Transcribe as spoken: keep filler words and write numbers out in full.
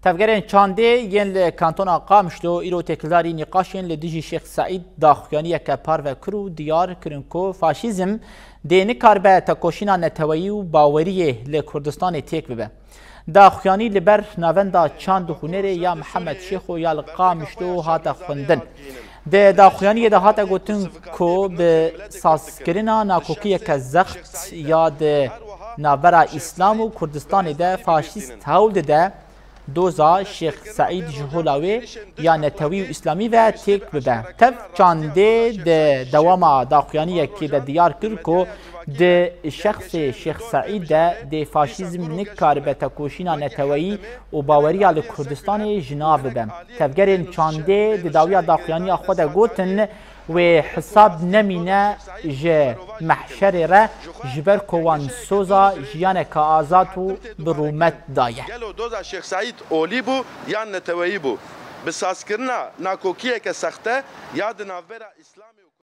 Tevgerên çandê yên li Kantona Qamişlo îro têkildarî nîqaşên li dijî Şêx Seîd daxuyaniyeke parve kir û diyar kirin ku faşîzm dê nikaribe tekoşîna neteweyî û baweriyê li Kurdistanê têk bibe. Daxuyanî li ber navenda çand û hunerê ya Mihemed Şêxo ya li Qamişlo hate xwendin. Di daxuyaniyê de hate gotin ku bi sazkirina nakokiyeke zext ya di navbera Îslam û Kurdistanê de faşîst hewl dide doza Şêx Seîd ji hola wê ya netewî û îslamî ve têk bibe. Tev çandê di dewama daxuyaniyekê de diyar kir ku di şexsê Şêx Seîd de dê faşîzm nikaribe tekoşîna neteweyî û baweriya li Kurdistanê ji nav bibe. Tevgerên çandê di dawiya daxuyaniya xwe de gotin, wê hisab nemîne ji mehşerê re, ji ber ku wan soza jiyaneke azad û bi rûmet daye. Gelo doza Şêx Seîd olî bû yan neteweyî bû? Bi sazkirina nakokiyeke sexte ya di navbera Îslamê û